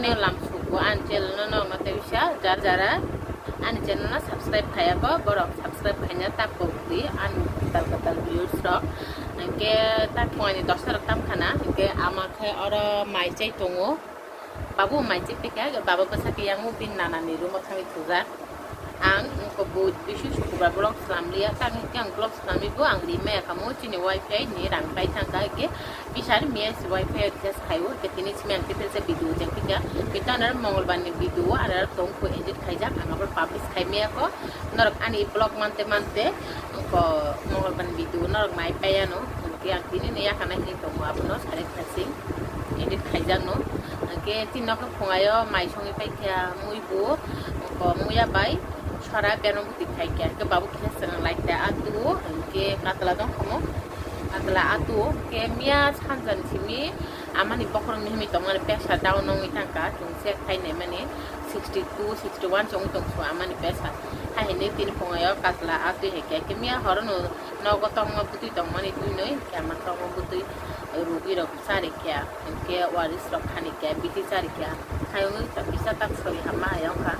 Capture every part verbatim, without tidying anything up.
Lam suku ani channel no nokna tei bisa jar jara ani channel no subscribe khaya kho, borok subscribe khaina tak kok di ani katal katal views rok. Hingke tak phung ani dosta rok tam khana, hingke ama khe oro mai chai tongo. Babu mai chai twi kha, baba bwsa khe yang bini nana ni room o thangwi thujak. Ang wngkha bo bisu sukubar vlog slam liya, tamo hwnkhe ang vlog slamwi bo ang ri maya kamo chini wifi ni rang pai thangkha, hwnkhe bisari miya si wifi recharge khaio, hwnkhe tini simi ang tei video jeng phikha, hwnkhe ano mongolbar ni video ano tong kho edit khaijak, ang abo publish khai maya kho, norok ani vlog mante mante wngkha mongolbar ni video norok nai pai ano, hwnkhe ang tini ni yakarnai hinwi tongo abono sari khasing edit khaijak no, hwnkhe tini nokha phungaio mai songwi pai kha mui bo, wngkha muya bai. Sora beno buti khai khe, hwnkhe babu kisa chwng lai khe atu, hwnkhe katla dong khomo, katla atu, hwnkhe miya sanjani simi amani bokhorok ni himi tongmani pesa down wngwi thangkha, chwng check khai naimani sixty two, sixty one chwng tong su amani pesa. Hai hinwi tini phungaio katla atu hai khe, hwnkhe miya horono nogo tongma butwi tongmani twi noi, hwnkhe ama tongma butwi rugwi rok. Charikya, hwnkhe waris rok khanikya, biti charikya, hayungwi kisa tak sori hama hayung kha.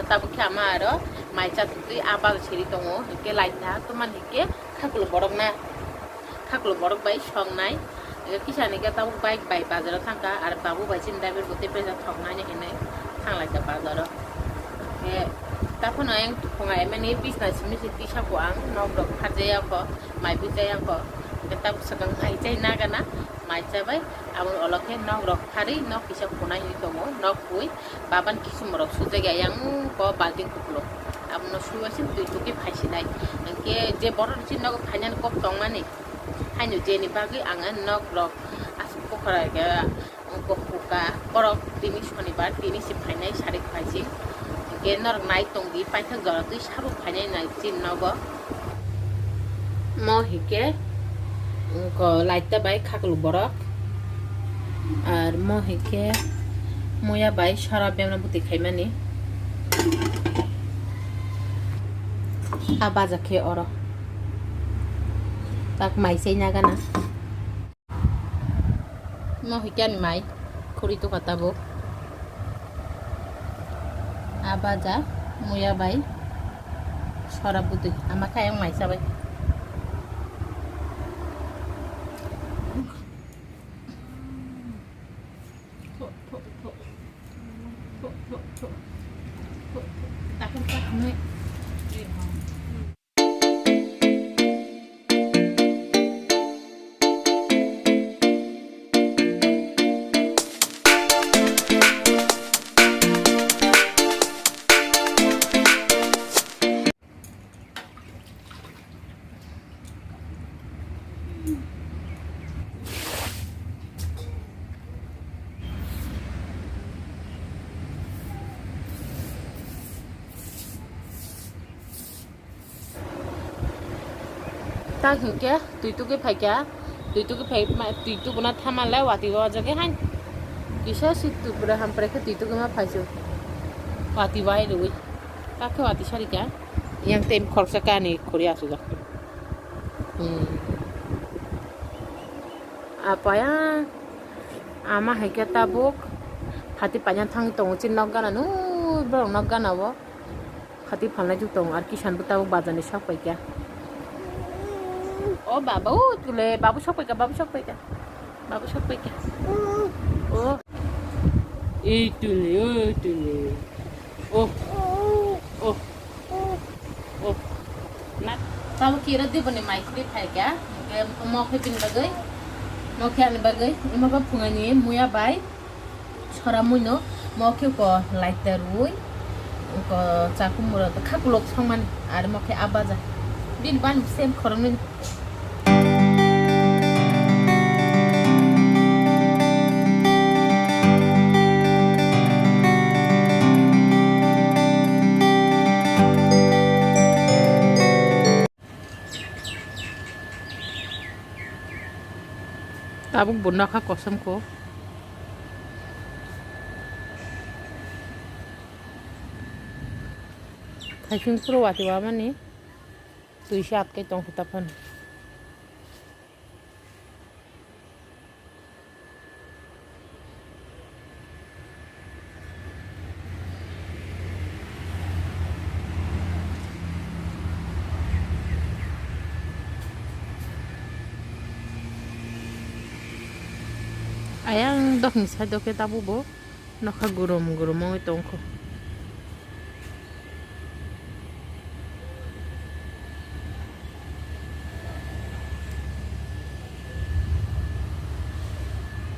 Tabuk khe ama aro mai chatwi a bal siri tongo, hwnkhe laitha, tomani hwnkhe khakluk borok na, khakluk borok bai songnai. Hwnkhe kisa hwnkhe tabuk bike bai bazaro thangkha, aro babu bai chini driver bo tei pesa thoknani hinwi thanglaikha bazaro. Hwnkhe taphano ayang phunga emani bisna simi se tisa kho ang, nok rok pharjaya kho, mai bijaya kho. Hwnkhe tabuk swkang hai chai nagana. Mai chabai, aboni ulo khe nok rok pharwi nok kisa khunai hinwi tongo, nok bui baban kichim rok sujak ya, yang ko balting kupluk, abono suiya se twi twi khe phaisinai. Hwnkhe je borok ni chini nogo phainani kok tongmani, haino jeni bagwi ang nok rok aswk bukhara khe kok kuka, borok tini sonibar tini se phainai sari phaising, hwnkhe norok nai tongdi paithak jora twi sabo phainai nai chini nogo. Mo hike, ko laita bai khaklu borok. Ar mo hike, muya bai sora bemna buti khaimani. A baja khe oro. Tak mai sei nagana. Mo hikhe ani mai khuri tukha tabuk. A baja muya bai sora butwi ama khe ayang mai chabai. Tak hwnkhe twi tugwi phaikha, twi tugwi phai ma, twi tuguna thamanle watwi wajagwi hain kisa si tupra hamprai khe twi tugwi ma phaisu watwi wai rwui. Tak khe watwi sarikha. Yang tem khoroksa kani khuri asujak. Hmm. Apaya ama hai khe tabuk hati paina thang tongo chini nok gana nw borok nok gana o. Hati phalnai jwk tongo, ar kisan bo tabuk bazar ni sok paikha. O baba, o tule, babu sok paikha, babu sok paikha, babu sok paikha. O. Ei tule, o tule. O. O. O. Na. Tabuk kira di boni mai khuri phaikha, hingke mo khe bini bagwi, mo khe ani bagwi, imo khe phungaini muya bai. Sora muino mo khe ko laita rui ko chaku mura kha kulok songmani ar mo khe a baja bini bani sem khoroknwi. Tabuk bo nokha kosom kho. Thaising phuru watwi wamani twi se atkai tong kho taphano. Ayang dokhing side o khe tabuk bo nokha gurum gurum wngwi tongkho.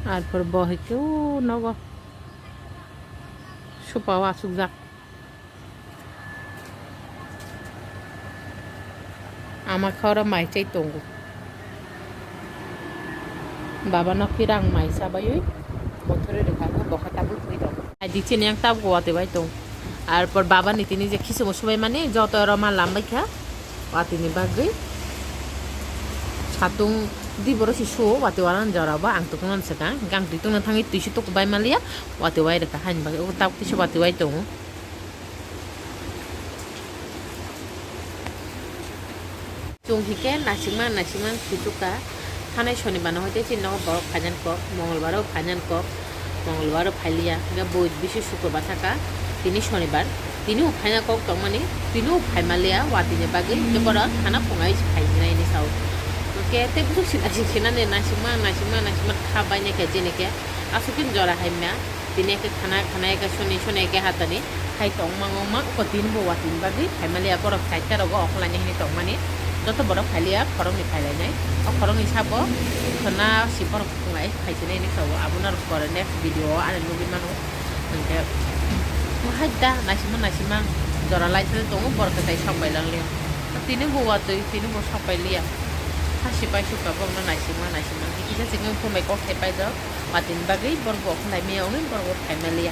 Arpor bo hai khe o nogo sofa o achukjak. Ama khe oro mai chai tongo. Baba no khe rang mai chabaiwi bothorwi rwkha khe bo khe tabuk thwi tongo. Ai di chini yang tabuk watwi bai tong. Arpor baba ni tini je khichimo subai mani joto oro ma lambai kha watwi ni bagwi. Satung di boro si suo watwi wana jora bo ang tukuna swkang. Hingke ang twi tongna thangwi twi si tuku bai maliya watwi wai rwkha haini bagwi. O tabuk twi si watwi wai tongo. Chwng hike naisingma naisingma khichukha. Thanai sonibar no hoite chini nogo borok phaijan kok, mongolbar o phaijan kok, mongolbar o phailiya, hingke bo bisi sukurbar saka, tini sonibar, tini bo phaina kok tongmani, tini bo phaimaliya, watini bagwi hingke borok thana phungai phainai hinwi sao. Hingke tei bwswk si naising sinani naisingma naisingma naisingma kha bainai khe jeni khe aswk khe jora haimya. Tini khe khana khana khe soni soni khe hatani hai tong mangma ko din bo watini bagwi phaimaliya borok chaita rogo okholani hini tongmani joto borok phailiya khoroknwi phailainai o khoroknwi sabo khwna si borok phungai phaisinai ni sabo abono rwkore next video o ani nugwi mano hwnkhe hai da naisima naisima jora laisani tongo borok kwtai sok bai langliya tini bo watwi tini bo sok bai liya ha sipai sukha borokno naisima naisima kisa chikon khumbai kok sai paijak. Watini bagwi borok bo okholai maya wngwi borok bo phaimaliya.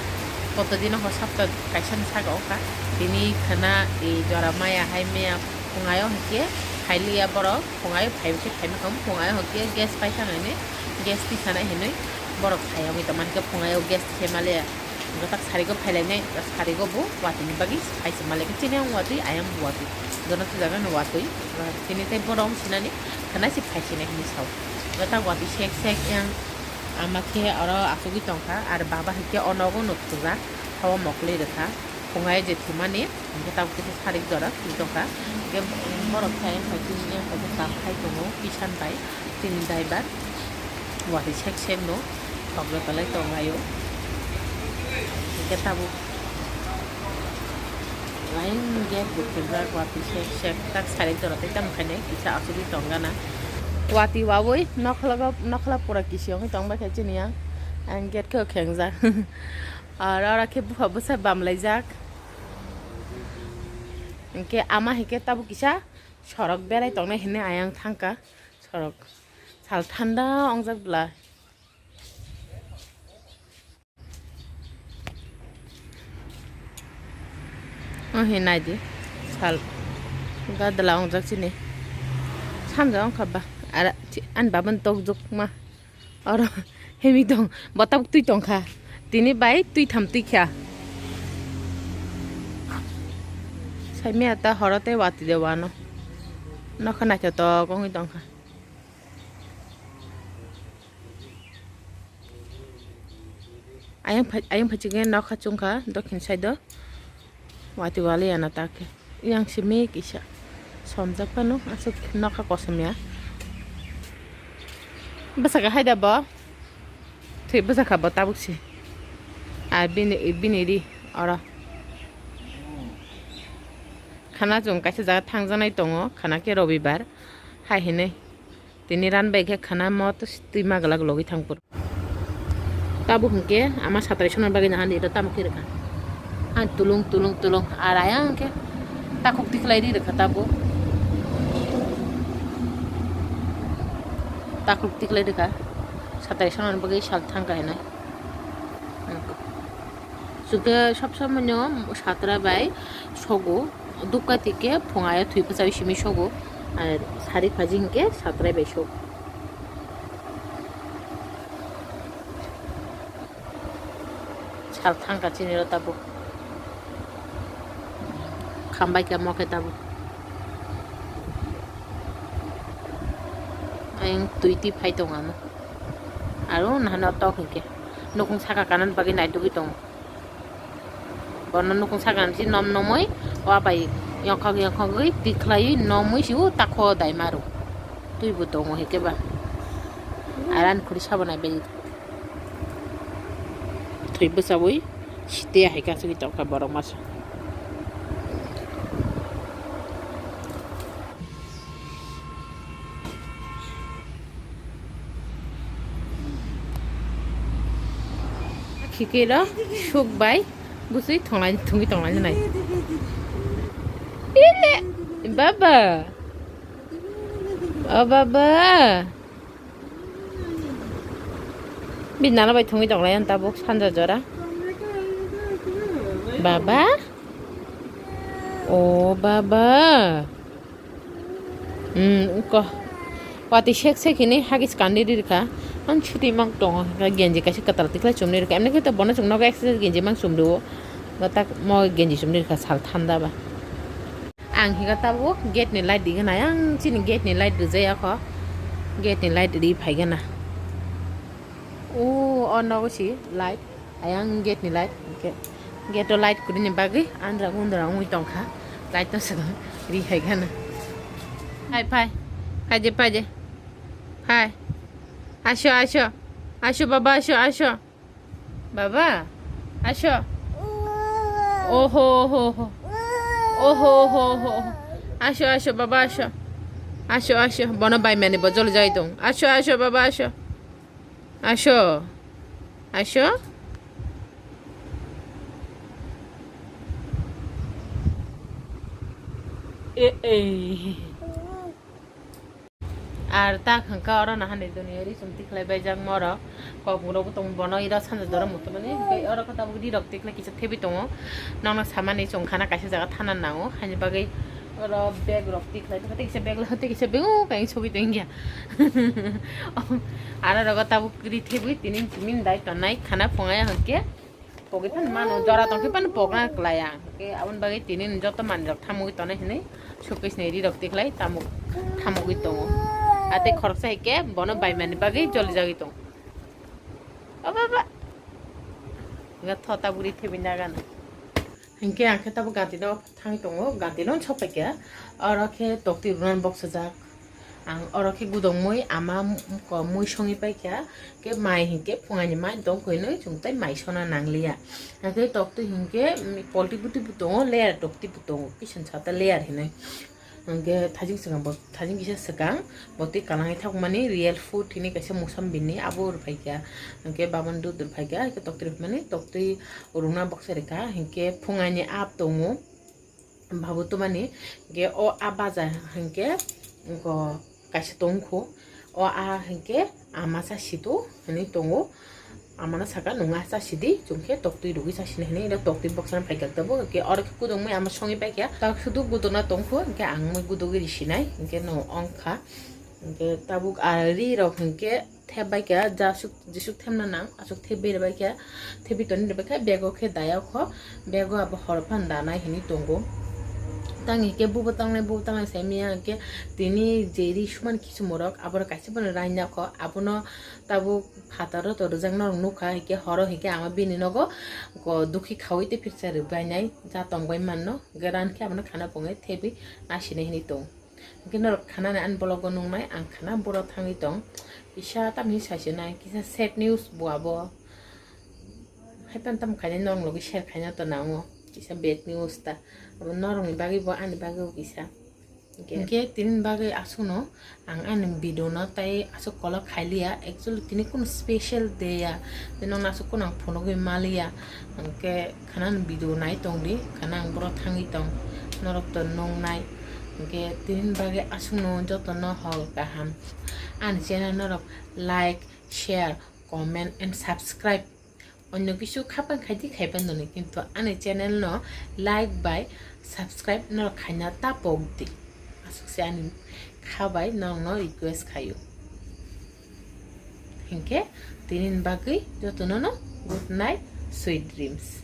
Kotodino ho sapta kaisa ni saka wngkha. Tini khwna, e, jora maya hai maya phungaio hinkhe phailiya borok. Phungaio phai khe phaima kha phungaio hinkhe gas paithang hinwi gas tisanai hinwi borok phai wngwi tongmani khe phungaio gas tisaimaliya. Gwntak sarigo phailainai sarigo bo watini bagwi phai se maliya khe chini ang watwi ayang bo watwi. Jono twijagani watwi. Tini tei borok wng sinani khwna se phai sinai hinwi sao. Gwntak watwi sek sek yang. Ama khe oro achugwi tongkha, ar baba hai khe o nogo nuk thujak, hao mokli rwkha, phungai je thumani, hingke tabuk kisa sarik jora thwi tongkha, hingke borok khe ayang pai chini yang pai khe chap khai tongo, kisan bai chini daibar, watwi sek sek no thok rwtalai tonglaio, hingke tabuk. Lain gate bo khibrak watwi sek sek tak sari jora tei tamo khainai kisa asugwi tong gana. Watwi wawi nokhla pura kisi wngwi tong bai khe chini yang ang gate khe khengjak. Aro oro khe bupha bwsa bam laijak. Hinkhe ama hinkhe tabuk kisa sorok berai tongnai hinwi ayang thangkha sorok sal thanda wngjak bwla. Oh, he nai di. Sal. Gadala ongjak chini. Samja ongkha ba. Ara, chi, an babon tok juk ma. Oro, hemi tong. Botab twi tongkha. Tini bai twi tham twi kha. Saimia ta horo tei watwi de wano. Nokha naithotok ongwi tongkha. Ayang phai, ayang phaichikhe nokha chungkha, dokhin side o. Watwi waliya na takhe. Yang simi kisa. Somjak phano, aswk nokha kosom ya. Bwsakha haida bo. Thwi bwsakha bo tabuk se. Ar bini, bini ri, oro. Khana chwng kaisa jaga thangjaknai tongo, khana khe robibar. Hai hinwi. Tini ran bai khe khana mo twi magwlak logwi thang phuru. Tabuk hinkhe ama satrai sona bagwi nahani ro tamo khe rwkha. Ang tulung tulung tulung arai ang khe takhuk tikhlai ri rwkha tabuk. Takhuk tikhlai rwkha satrai sona bagwi sal thangkha hinwi. Chwngkhe sob somoi no satrai bai sogo, dukkai twi khe phungai o thwi bwchaui simi sogo, ar sari phaji hinkhe satrai bai sogo. Sal thangkha chini rw tabuk, khambai khe mo khe tabuk. Ayang twi twi phai tongo ano. Aro nahano tok hinkhe nukung saka kanani bagwi naitugwi tongo. Bono nukung saka si nom nomwi wabai yongkhok yongkhogwi tikhlaiwi nomwi si o takho dai maro. Twibo tongo hinkhe ba. Aran khuri sabo naibai. Twi bwchawi site hai kasugwi tongkha borok masa. Khikiro suk bai bwswi thonglai thungwi tonglai nai. Ile baba. O baba. Bini nana bai thungwi tonglai ang tabuk sanja jora. Baba? O baba. Hmm, ko. Wati sek sek hini hagis kandi ri rikha. Ang chuti mang tongo. Genji kaisa kwtal tikla chumni rikha. Emni khe to bono chwng nogo exercise genji mang chumriwo. Batak mo genji chumni rikha sal thanda ba. Ang higa tabuk gate ni light digana, ayang chini gate ni light rijaya kho. Gate ni light ri phaigana. O, o nogo si light, ayang gate ni light. Gate o light kwrwini bagwi andra undra wngwi tongkha. Light no swkang ri phaigana. Phai, phai. Phai je, phai je. Phai. Asho, asho. Asho, baba, asho, asho. Baba, asho. Oho, oho, oho. Oho, oho, oho, oho. Asho, asho, baba, asho. Asho, asho. Bono bai mani bo joli jai tong. Asho, asho, baba, asho. Asho. Asho. E, e. Ar ta hwnkha oro nahani duniya ri chum tikhlai baijak morok. Kokborok bo tongo bono iro sanja jora muthumani. Hwnkhe oro khe tabuk ri rok tikhlai kisa thebwi tongo. Nokno samani chwng khana kaisa jaga thana nango. Haini bagwi oro bag rok tikhlai tei kisa bag lai tei kisa bag o kaisa sogwi tongya. Aro rogo tabuk ri thebwi tini chimini dai tongnai khana phungai hwnkhe. Pogwi phano mano, jora tongkhe phano pokna kwlai ang. Hwnkhe aboni bagwi tini joto manjak thamogwi tonai hinwi showcase ni rirok tikhlai tamuk thamogwi tongo. Atei khoroksa hai khe bono baimani bagwi jolijagwi tongo. O baba. Hwnkhe thota buri thebwi nagano. Hwnkhe ang khe tabuk ganti no thangwi tongo, ganti no sok paikha. Oro khe toktwi rwnani boksajak. Ang oro khe gudok mui ama m-, ko mui songwi paikha, khe mai hinkhe phungaini mai dongkho hinwi chwng tei mai sona nangliya. Hwnkhe toktwi hinkhe, mm, polti bwtwi bo tongo, layer toktwi bo tongo, kisa sata layer hinwi. Hwnkhe thajing swkang bo, thajing kisa swkang, bo twi kwlangwi thapmani real food hinwi kaisa musam bini abo rwphaikha. Hwnkhe babani dudh rwphaikha, hwnkhe toktwi rwphaimani, toktwi rwna boksa rwkha, hwnkhe phungaini ap tongo. Babu twmani, hwnkhe o a baja hwnkhe, go kaisa tongkho, o a hwnkhe ama cha sido hinwi tongo, amano saka nwng a cha sidi, chwng khe toktwi rwgwi cha sini hinwi, oro toktwi boksa no phaikha tabuk, hwnkhe oro khe kuduk mui ama songwi paikha, tak sudu gudukna tongkho, hwnkhe ang mui gudugwi ri sinai, hwnkhe no ongkha, hwnkhe tabuk a ri rok hwnkhe, thep bai kha, jasuk, jesuk thepna nang, asuk thep bai kha, thep bai toni bai kha, bego khe daya kho, bego abo hor phan danai hinwi tongo. Tang hike bubo tangnai, bubo tangnai sai miya hike tini jeri suman kisu morok, aboro kaisa bono raina kho, abono tabuk phataro to rijak norok nukha, hike horo hike ama bini nogo ko dukhi khaui te phirsa rwbainai, ja tongbai manno, hike ran khe abono khana pungwi thebwi nasinai hinwi tong. Hwnkhe norok khanani ani vlog o nuknai, ang khana boro thangwi tong. Kisa tamni saichonai, kisa sad news bo abo. Haiphano tamo khainai norok logi share khaina to nango. Kisa bad news ta. Abo norokni bagwi bo ani bagwi bo kisa. Hwnkhe tini bagwi aswkno ang ani video no tai aswk kolok khailiya. Actually tini kunu special day ya. Tei nokno aswk kunu ang phunugwi maliya. Hwnkhe khana ni video nai tongdi, khana ang boro thangwi tong, norok to nungnai. Hwnkhe tini bagwi aswkno jotono hor kaham. Ani channel norok like, share, comment and subscribe. Onno kisu khapang khaidi khaipan doni, kintu ani channel no like bai subscribe norok khaina ta pokdi. Aswk se ani kha bai norokno request khaio. Hinkhe tini bagwi jotono no good night, sweet dreams.